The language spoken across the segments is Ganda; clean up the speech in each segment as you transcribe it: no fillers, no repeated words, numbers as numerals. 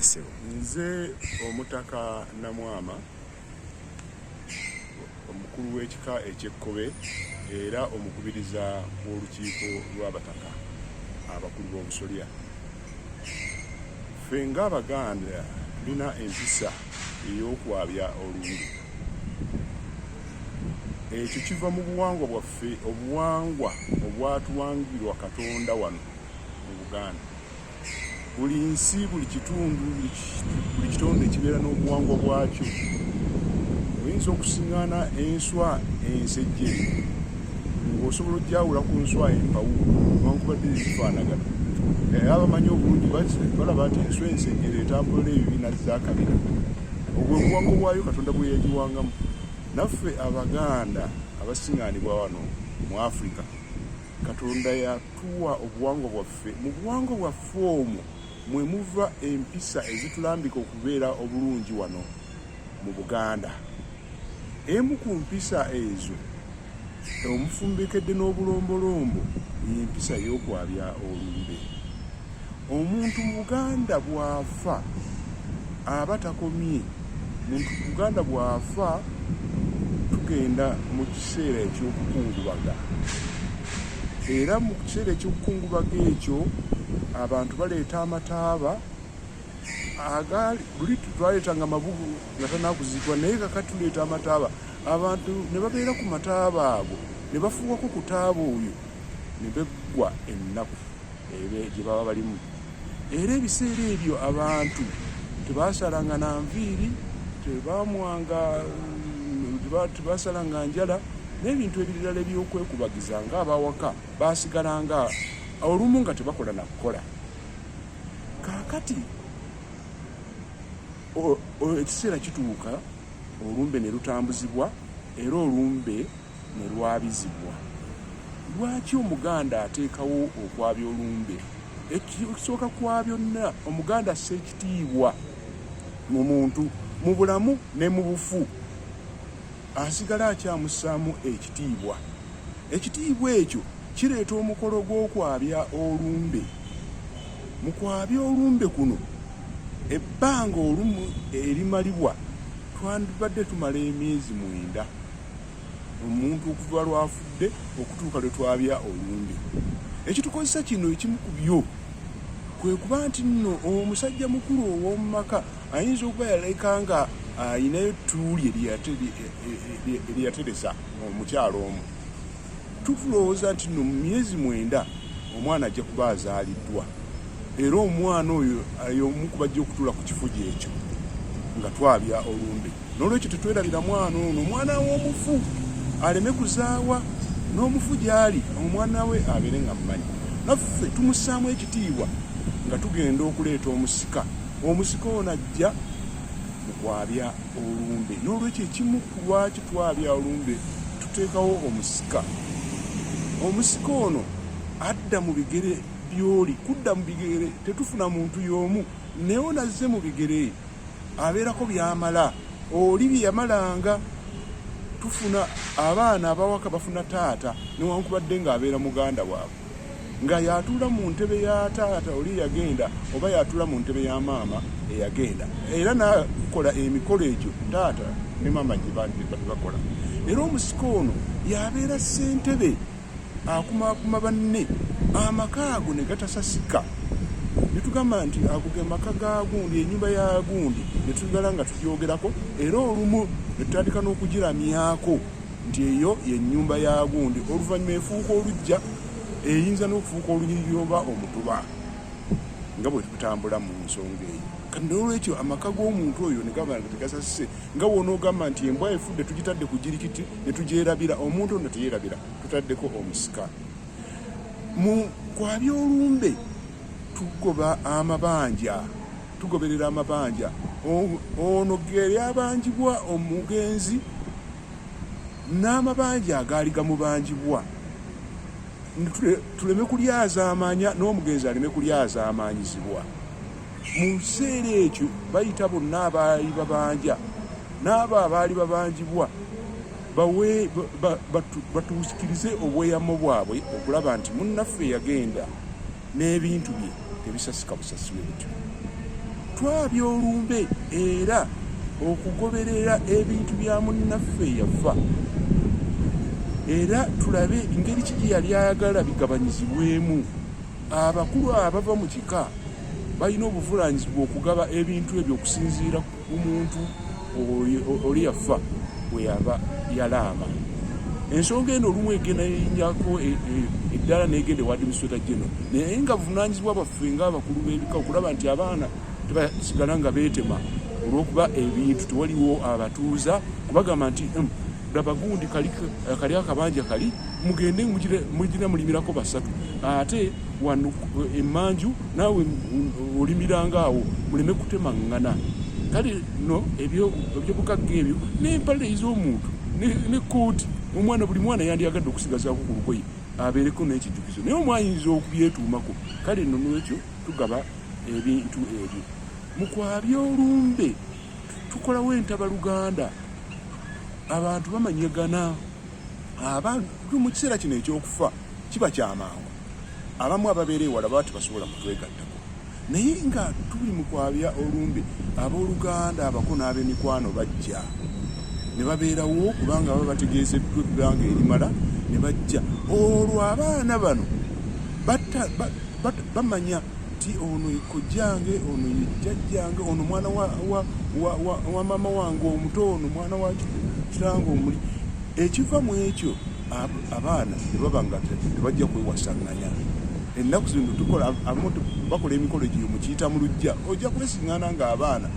Ssebo. Nze Omutaka Namwama, omukulu w'ekika eky'Ekkobe era omukubiriza w'olukiiko lw'Abataka abakulu b'Obusolya. Ffe ng'Abaganda tulina empisa ey'okwabya olumbe. Ekyo kiva mu buwangwa bwaffe, obuwangwa obwatuwangirwa Katonda wano mu Buganda. Buli nsi, buli kitundu, buli kitonde kibeera n'obuwangwa bwakyo. Oyinza okusiŋŋaana enswa ensejje ng'osobola ogyawula ku nswa empawu newankubadde zifaanagana. Naye abamanyi obulungi balaba nti enswa ensejjere etambula n'ebibiina z'akabina. Obwo obuwangwa bwayo Katonda bwe yagiwangamu. Naffe Abaganda abasiŋŋaanibwa wano mu Afrika, Katonda yatuwa obuwangwa bwaffe. Mu buwangwa bwaffe omwo mwe muva empisa ezitulambika okubeera obulungi wano mu Buganda. Emu ku mpisa ezo omufumbekedde n'obulombolombo y'empisa y'okwabya olumbe. Omuntu mu Buganda bw'afa aba takomye. Muntu mu Buganda bw'afa tugenda mu kiseera eky'okukungubaga era mu kiseera eky'okukungubaga ekyo abantu baleeta amataaba agaali luli twaleetanga amabugu nga tanakuziikibwa naye kakati tuleeta amataaba abantu ne babeera ku mataaba ago ne bafuuwako ku taaba oyo ne beggwa ennaku gye baba balimu. Era ebiseera ebyo abantu tebasalanga na nviiri, tebamwanga, tebasalanga njala n'ebintu ebirala eby'okwekubagiza ng'abawaka baasigalanga olumu nga tebakola na kukola. Kaakati ekiseera kituuka olumbe ne lutambuzibwa era olumbe ne lwabizibwa. Lwaki Omuganda ateekawo okwabya olumbe? Ekisooka kwa byonna, Omuganda assa ekitiibwa mu muntu, mu bulamu ne mu bufu. Asigala akyamussaamu ekitiibwa. Ekitiibwa ekyo kireeta omukolo gw'okwabya olumbe. Mu kwabya olumbe kuno, ebbanga olumu erimalibwa twandibadde tumala emyezi mwenda omuntu okuva lw'afudde okutuuka lwe twabya olumbe. Ekitukozesa kino ekimu ku byo kwe kuba nti nno omusajja mukulu ow'omu maka ayinza okuba yaleka nga ayinayo ettuuli eryeyateresa omukyala omu. Tulowooza nti nno mu myezi mwenda omwana ajja kuba azaaliddwa era omwana oyo y'omu ku bajja okutuula ku kifugi ekyo nga twabya olumbe. N'olwekyo tetwerabira mwana ono, omwana w'omufu aleme kuzaawa, n'omufu gy'ali omwana we abeere nga mumanyi. Naffe tumussaamu ekitiibwa nga tugenda okuleeta omusika. Omusika ono ajja mu kwabya olumbe. N'olwekyo ekimu ku lwaki twabya olumbe tuteekawo omusika. Omusika ono adda mu bigere by'oli, kudda mu bigere tetufuna muntu y'omu naye ono azze mu bigere abeerako by'amala oli bye yamalanga. Tufuna abaana abawaka bafuna taata newankubadde ng'abeera muganda waabwe nga y'atuula mu ntebe ya taata oli eyagenda oba y'atuula mu ntebe ya maama eyagenda era n'akola emikolo egyo taata ne maama gye bakola. Era omusika ono y'abeera ssentebe akumaakuma banne amaka ago ne gatasasika ne tugamba nti ago ge maka ga gundi, ennyumba ya gundi, ne tusigala nga tugyogerako era olumu ne tutandika n'okugiramyako nti eyo ye nnyumba ya gundi. Oluvannyuma efuuka oluggya, eyinza n'okufuuka olunyiriri oba omutuba nga bwe tutambula mu nsonga eyo. Kati n'olwekyo amaka g'omuntu oyo ne gaba nga tegasasise, nga bw'onoogamba nti embwa efudde tugitadde ku jirikiti ne tugyerabira, omuntu ono teyeerabira, tutaddeko omusika. Mu kwabya olumbe tugoba amabanja, tugoberera amabanja. Ono ge lyabanjibwa omugenzi n'amabanja agaali gamubanjibwa, tuleme kulyazaamaanya n'omugenzi aleme kulyazaamaanyizibwa. Mu kiseera ekyo bayita bonna abaali babanja n'abo abaali babanjibwa batuukirize obweyamo bwabwe okulaba nti munnaffe yagenda n'ebintu bye tebisasika busasi bwe bityo. Twabya olumbe era okugoberera ebintu bya munnaffe eyafa, era tulabe ngeri ki gye yali ayagala bigabanyizibwemu. Abakulu abava mu kika balina obuvunaanyizibwa okugaba ebintu ebyo okusinziira ku muntu oli yafa bwe yaba yalaama. Ensonga eno olumu egenda yinjako eddala n'egenda ewa Administrator General, naye nga buvunaanyizibwa bwaffe ng'abakulu b'ebika okulaba nti abaana tebasigala nga beetema olw'okuba ebintu tewaliwo abatuuza kubagamba nti laba gundi kali akabanja kali mugende mugire mulimirako basatu, ate wano emmanju naawe olimiranga awo, muleme kutemaŋŋana. Kale no ebyobugagga ebyo n'empale ez'omuntu ne kkooti, omwana buli mwana yandyagadde okusigazaako ku lugoye abeereko n'ekijjukizo, naye omu ayinza okubyetuumako. Kale nno n'ekyo tugaba ebintu ebyo. Mu kwabya olumbe tukolawo entabaluganda, abantu bamanyagana. Abantu mu kiseera kino ekyokufa kiba kyamangu, abamu ababeera ewala baba tebasobola kutwegattako, naye nga tuli mu kwabya olumbe abooluganda abako n'ab'emikwano bajja ne babeerawo, kubanga baba bategeezeddwa ebbanga erimala ne bajja. Olwo abaana bano bamanya nti ono ye kojjange, ono ye jjajjange, ono mwana wa maama wange omuto, ono mwana wa kitange omuli. Ekiva mu ekyo abaana ne baba nga tebajja kwewasaŋŋanya. Ennaku zino tukola, abamu bakola emikolo gyo mukiyita mu luggya, ojja kwesiŋŋana ng'abaana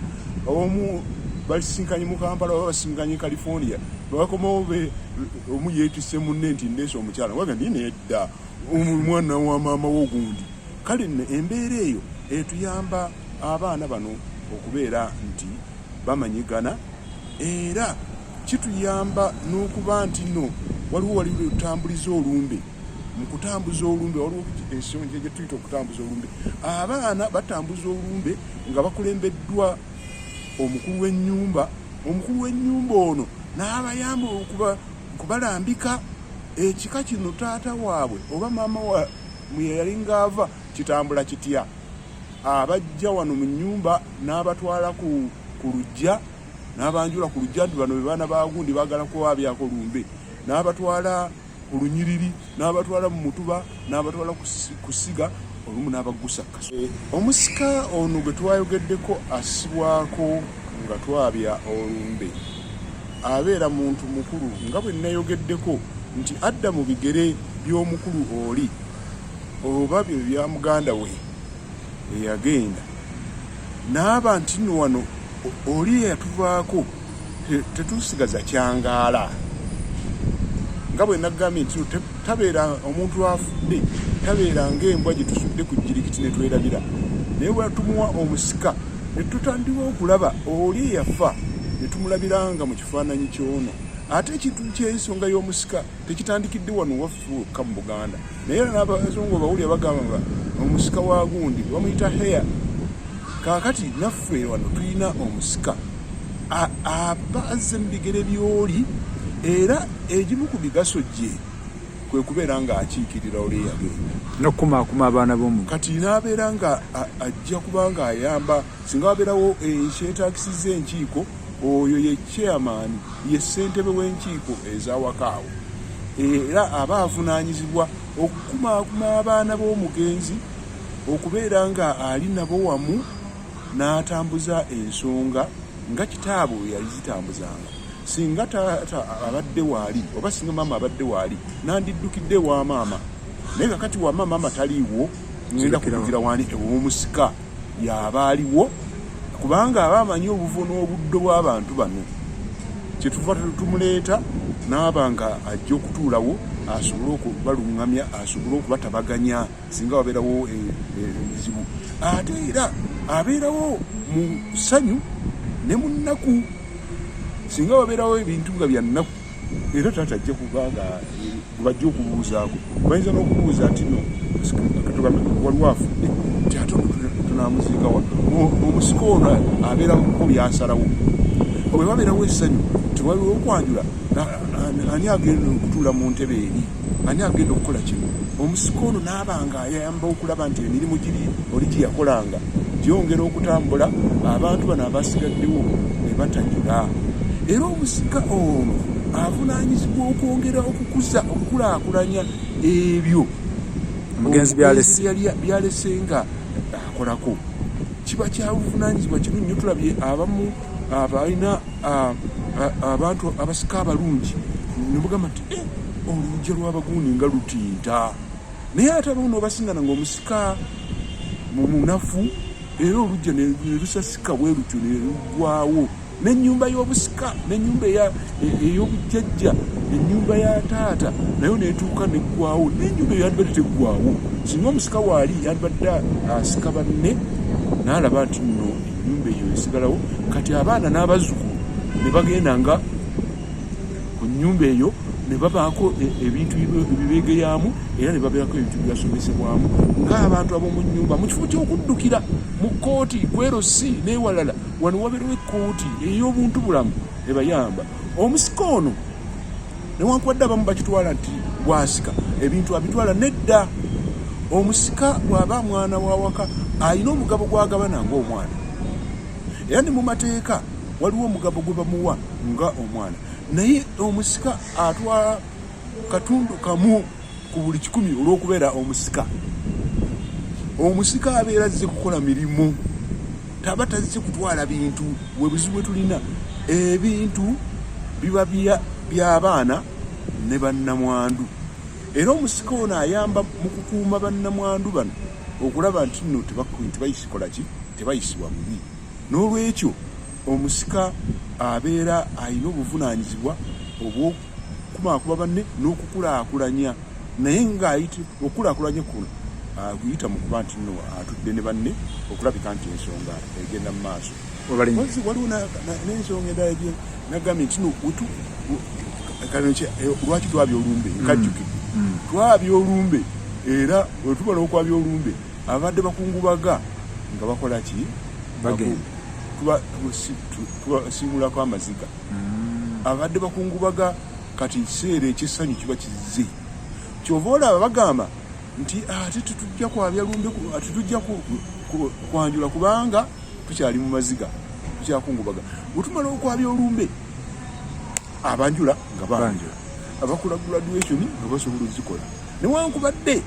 omu basisinkanye mu Kampala oba basisinkanye e California, bakomawo omu yeetisse munne nti ndeese omukyala, waga ndi nedda omwana wa maama wo gundi. Kale nno embeera eyo etuyamba abaana bano okubeera nti bamanyigana, era kituyamba n'okuba nti no waliwo wali lutambuliza olumbe. Mu kutambuza olumbe waliwo ensonga gye tuyita okutambuza olumbe. Abaana batambuza olumbe nga bakulembeddwa omukulu w'ennyumba. Omukulu w'ennyumba ono n'abayamba okubalambika ekika kino taata waabwe oba maama wa mwe yali ng'ava kitambula kitya. Abajja wano mu nnyumba n'abatwala ku luggya, n'abanjula ku luggya nti bano be baana ba gundi baagala kubabyako lumbe, n'abatwala ku lunyiriri, n'abatwala mu mutuba, n'abatwala ku ssiga, olumu n'abaggusa kaso. Omusika ono gwe twayogeddeko assibwako nga twabya olumbe abeera muntu mukulu, nga bwe nayogeddeko nti adda mu bigere by'omukulu oli oba bye bya muganda we eyagenda, n'aba nti nno wano oli eyatuvaako tetusigaza kyangaala. Nga bwe nagambye nti tabeera omuntu afudde, tabeera ng'embwa gye tusudde ku jjirikiti ne twerabira, naye bwe tumuwa omusika ne tutandika okulaba oli eyafa ne tumulabiranga mu kifaananyi ky'ono. Ate ekintu ky'ensonga y'omusika tekitandikidde wano waffe wokka mu Buganda, naye era n'abazungu bawulira bagamba nga omusika wa gundi bamuyita heya. Kaakati naffe wano tulina omusika aba azze mu bigere by'oli, era egimu ku migaso gye kwe kubeera ng'akiikirira oli eyagenda n'okukumaakuma abaana b'omu. Kati n'abeera nga ajja kuba ng'ayamba singa wabeerawo ekyetaagisiza enkiiko, oyo ye chairman, ye ssentebe w'enkiiko ez'awaka awo, era aba avunaanyizibwa okukumaakuma abaana b'omugenzi, okubeera nga ali nabo wamu n'atambuza ensonga nga kitaabwe bwe yali zitambuzanga. Singa taata abadde waali oba singa maama abadde waali, nandiddukidde ewa maama, naye kakati wa maama taliiwo, ngenda kuddukira wani? Ew'omusika y'aba aliwo, kubanga aba amanyi obuvo n'obuddo bw'abantu bano. Kyetuva tumuleeta n'aba nga ajja okutuulawo asobole okubaluŋŋamya, asobole okubatabaganya singa wabeerawo ebizibu. Ate era abeerawo mu ssanyu ne mu nnaku. Singa wabeerawo ebintu nga bya nnaku, era taata ajja kubanga bajja okubuuzaako, bayinza n'okubuuza nti no waliwo afudde, nti ate tunaamuziika wa? Omusika ono abeerako byasalawo. Bwe wabeerawo essanyu tewaliwo okwanjula, ani agenda okutuula mu ntebe eri, ani agenda okukola kino? Omusika ono n'aba nga ayamba okulaba nti emirimu giri oli gye yakolanga Gyongera okutambula, abantu bano abasigaddewo ne batajula. Era omusika ono avunaanyizibwa okwongera okukuza, okukulaakulanya ebyo omugenzi byalese nga akolako. Kiba kya buvunaanyizibwa kinu nnyo. Tulabye abamu abalina abantu abasika abalungi nebagamba nti eh, olujja lw'abagundi nga lutinta, naye ate abamu nobasingana nga omusika munafu, era olujja nelusasika bwe lutyo neluggwawo, n'ennyumba y'obusika, n'ennyumba ey'obujjajja, ennyumba ya taata nayo netuuka neggwawo. N'ennyumba eyo yandibadde teggwawo singa omusika waali yandibadde asika banne n'alaba nti nno ennyumba eyo esigalawo. Kati abaana n'abazzukulu ne bagenda nga ku nnyumba eyo ne babaako ebintu ebibeegeyamu, era ne babeerako ebintu byebasomesebwamu ng'abantu ab'omu nnyumba, mu kifo ky'okuddukira mu kkooti kwerosi n'ewalala. Wano wabeerewo ekkooti ey'obuntu bulamu ebayamba. Omusika ono, newankubadde abamu bakitwala nti bwasika ebintu abitwala, nedda. Omusika bw'aba mwana wa waka alina omugabo gw'agabana ng'omwana, era ne mu mateeka waliwo omugabo gwe bamuwa nga omwana. Naye omusika atwala katundu kamu ku buli 100 olw'okubeera omusika. Omusika abeera azze kukola mirimu, taba tazze kutwala bintu. Bwe buzibu bwe tulina, ebintu biba by'abaana ne bannamwandu, era omusika ono ayamba mu kukuuma bannamwandu bano okulaba nti nno tebayisikola ki, tebayisibwa bubi. N'olwekyo omusika abeera alina obuvunaanyizibwa obw'okukumaakuma banne n'okukulaakulanya, naye ng'ayita okukulaakulanya kuno akuyita mu kuba nti nno atudde ne banne okulabika nti ensonga egenda mu maaso. Wabali waliwo n'ensonga endala gye nagambye nti no lwaki twabya olumbe, nkajjukidde. Twabya olumbe, era bwe tumala okwabya olumbe, abadde bakungubaga nga bakola ki? Tubasiimulako amaziga. Abadde bakungubaga, kati ekiseera ekyessanyu kiba kizze. Kyova olaba bagamba nti ate tetujja kwabya lumbe, tetujja kwanjula kubanga tukyali mu maziga, tukyakungubaga. Bwe tumala okwabya olumbe, abanjula nga banjula, abakola graduation nga basobola ozikola. Newankubadde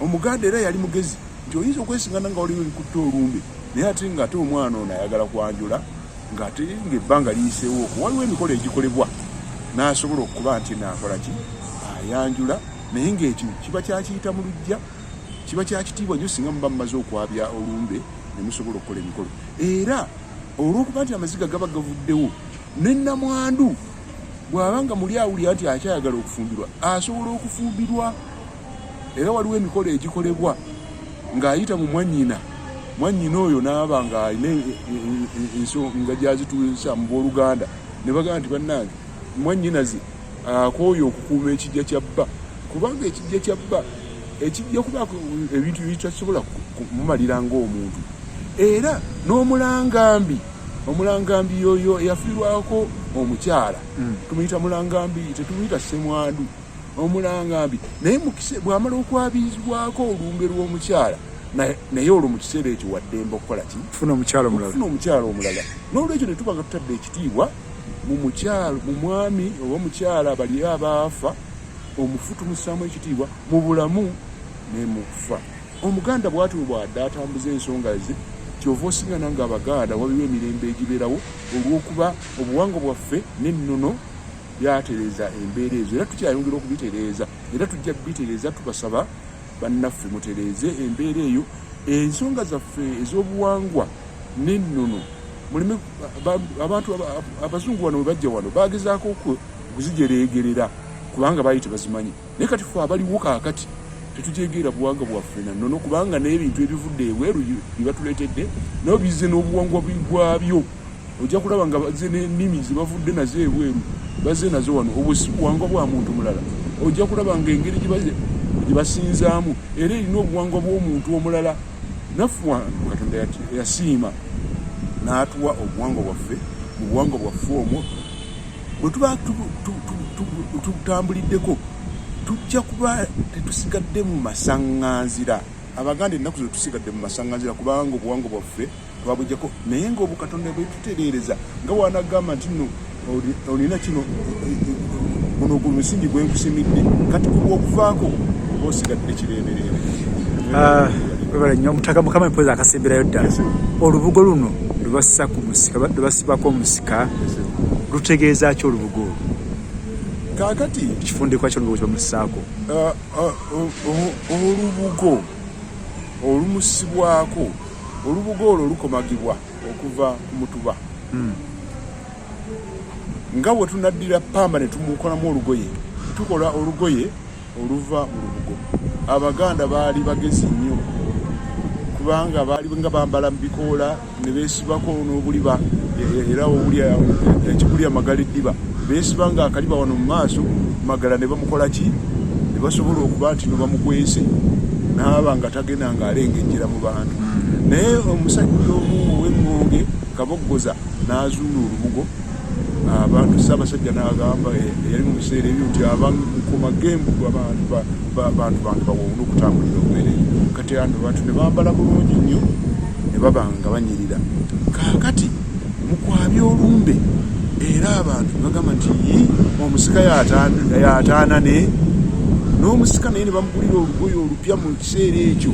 Omuganda era yali mugezi nti oyinza okwesingana nga waliwo ebikutta olumbe, naye ate nga ate omwana ono ayagala kwanjula ng'ate ng'ebbanga liyiseewo okwo, waliwo emikolo egikolebwa n'asobola okuba nti naakola ki, ayanjula. Naye ng'ekyo kiba kyakiyita mu luggya, kiba kya kitiibwa nnyo singa muba mumaze okwabya olumbe ne musobola okukola emikolo. Era olw'okuba nti amaziga gaba gavuddewo, ne nnamwandu bw'aba nga muli awulira nti akyayagala okufumbirwa, asobola okufumbirwa. Era waliwo emikolo egikolebwa ng'ayita mu mwannyina, mwannyina oyo n'aba ng'alina ensonga gy'azituusa mu booluganda, ne bagamba nti bannange, mwannyinaze akooye okukuuma ekijja kya bba, kubanga ekijja kya bba ekijja kubaako ebintu bitasobola kumumalira ng'omuntu. Era n'omulangambi, omulangambi yoyo eyafiirwako omukyala, tumuyita mulangambi, tetumuyita ssemwandu, omulangambi. Naye bw'amala okwabizibwako olumbe lw'omukyala, naye olwo mu kiseera ekyo waddembe okukola ki? Okufuna omukyala omulala. Okufuna omukyala omulala. N'olwekyo ne tuba nga tutadde ekitiibwa mu mukyala, mu mwami oba omukyala bali abaafa, omufu tumussaamu ekitiibwa mu bulamu ne mu kufa. Omuganda bw'atyo bw'adde atambuza ensonga ze. Kyova osingana nga Abaganda waliwo emirembe egibeerawo olw'okuba obuwangwa bwaffe n'ennono byatereeza embeera ezo, era tukyayongera okubitereeza, era tujja bitereeza. Tubasaba bannaffe mutereeze embeera eyo, ensonga zaffe ez'obuwangwa n'ennono muleme abantu abazungu wano bwe bajja wano bagezaako okuzijereegerera kubanga baali tebazimanyi. Naye kati ffe abaliwo kaakati tetujegeera buwangwa bwaffe na nnono, kubanga n'ebintu ebivudde ebweru bye batuleetedde nabo bizze n'obuwangwa bwabyo. Ojja kulaba nga bazze n'ennimi ze bavudde nazo ebweru, bazze nazo wano. Obwo si buwangwa bwa muntu mulala. Ojja kulaba ng'engeri gye basinzaamu era erina obuwangwa bw'omuntu omulala. Naffe wano Katonda yasiima n'atuwa obuwangwa bwaffe. Mu buwangwa bwaffe omwo bwe tuba tutambuliddeko, tujja kuba tetusigadde mu masaŋŋanzira. Abaganda ennaku zino tusigadde mu masaŋŋanzira kubanga obuwangwa bwaffe twabujjako, naye nga obukatonda bwetutereereza nga wanagamba nti nno olina kino, guno gu musingi gwenkusimidde, kati kubwokuvaako oba osigadde kireebereebe. Webale nnyo Omutaka Mukama empoza akasemberayo ddala. Olubugo luno lwebassa ku musika, lwebasibako omusika, lutegeeza ki olubugo olwo? Kaakati ekifundikwa ky'olubugo kyebamussaako. Olubugo olumusibwako, olubugo olwo lukomagibwa okuva ku mutuba. Nga bwe tunaddira pamba ne tumukolamu olugoye, tukola olugoye oluva mu lubugo. Abaganda baali bagezi nnyo kubanga baali nga bambala mu bikoola ne beesibako n'obuliba, era obulya ekiguli amagala eddiba, beesiba nga akaliba wano mu maaso magala ne bamukola ki, ne basobola okuba nti no bamukwese n'aba nga tagenda ng'alengejjera mu bantu. Naye omusajja omu ow'Eŋŋonge Kaboggoza n'azuula olubugo abantu, Ssaabasajja n'agamba eyali mu biseera ebyo nti abankoma gembugo abantu bantu bange bawowuna okutambulira obwereere. Kati abantu ne bambala bulungi nnyo ne baba nga banyirira. Kaakati mu kwabya olumbe era abantu ne bagamba nti yi omusika yataana ne n'omusika, naye ne bamugulira olugoye olupya mu kiseera ekyo,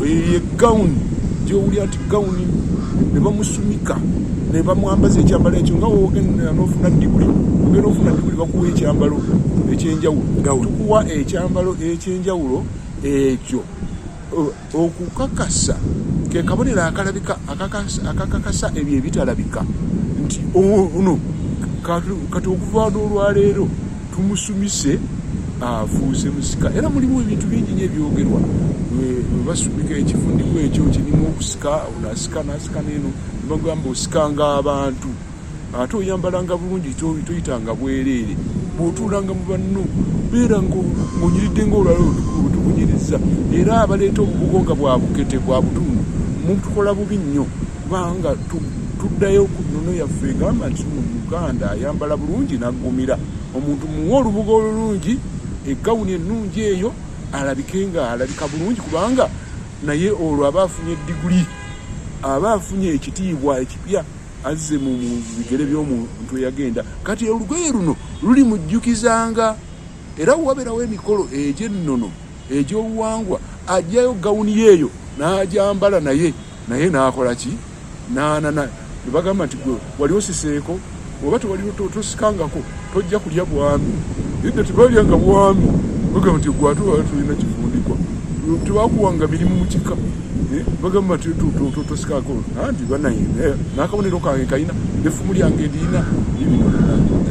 eyo gawuni gyowulira nti gawuni, ne bamusumika ne bamwambaza ekyambalo ekyo. Nga wogenda n'ofuna diguli, ogenda ofuna diguli, bakuwa ekyambalo ekyenjawulo. Tukuwa ekyambalo ekyenjawulo ekyo okukakasa ke kabonero akalabika akakakasa ebyo ebitalabika nti ono kati okuva n'olwaleero tumusumise, afuuse musika. Era mulimu ebintu bingi nyo ebyogerwa basumika ekifundikwa ekyo kirimu okusika, ono asika nasika neno nebagamba osikanga abantu, ate oyambalanga bulungi, toyitanga bwereere, bw'otuulanga mu banno beera ng'onyiridde ng'olwala otukunyiriza. Era abaleeta obubugo nga bwa bukete bwa butundu mutukola bubi nnyo, kubanga tuddayo ku nnono yaffe egamba nti no Muganda ayambala bulungi n'aggumira. Omuntu muwe olubugo olulungi, egawuni ennungi eyo, alabike nga alabika bulungi, kubanga naye olwo aba afunye diguli, aba afunye ekitiibwa ekipya, azze mu bigere by'omuntu eyagenda. Kati olugoye luno luli mujjukizanga, era wabeerawo emikolo egy'ennono egy'obuwangwa, ajjayo gawuni yeeyo n'agyambala, naye n'akola ki, nanana ne bagamba nti gwe wali osiseeko, oba tewali tosikangako tojja kulya bwami. Edda tebalyanga bwami, bagamba nti gwe ate wali tolina kifundikwa, tebakuwanga mirimu mu kika, bagamba nti tosikako. Anti banaye n'akabonero kange kalina, n'effumu lyange ndirina, ebino byonna.